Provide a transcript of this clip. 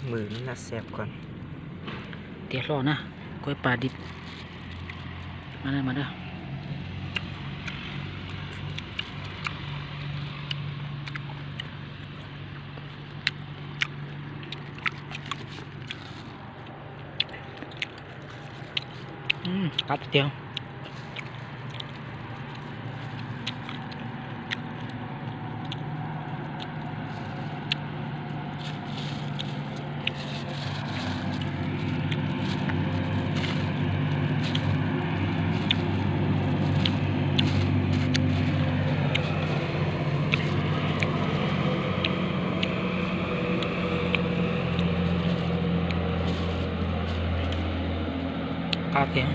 Mws na, xeeb kom tiav hlo na, kuv pab dib. Qab tiag. Qab tiag.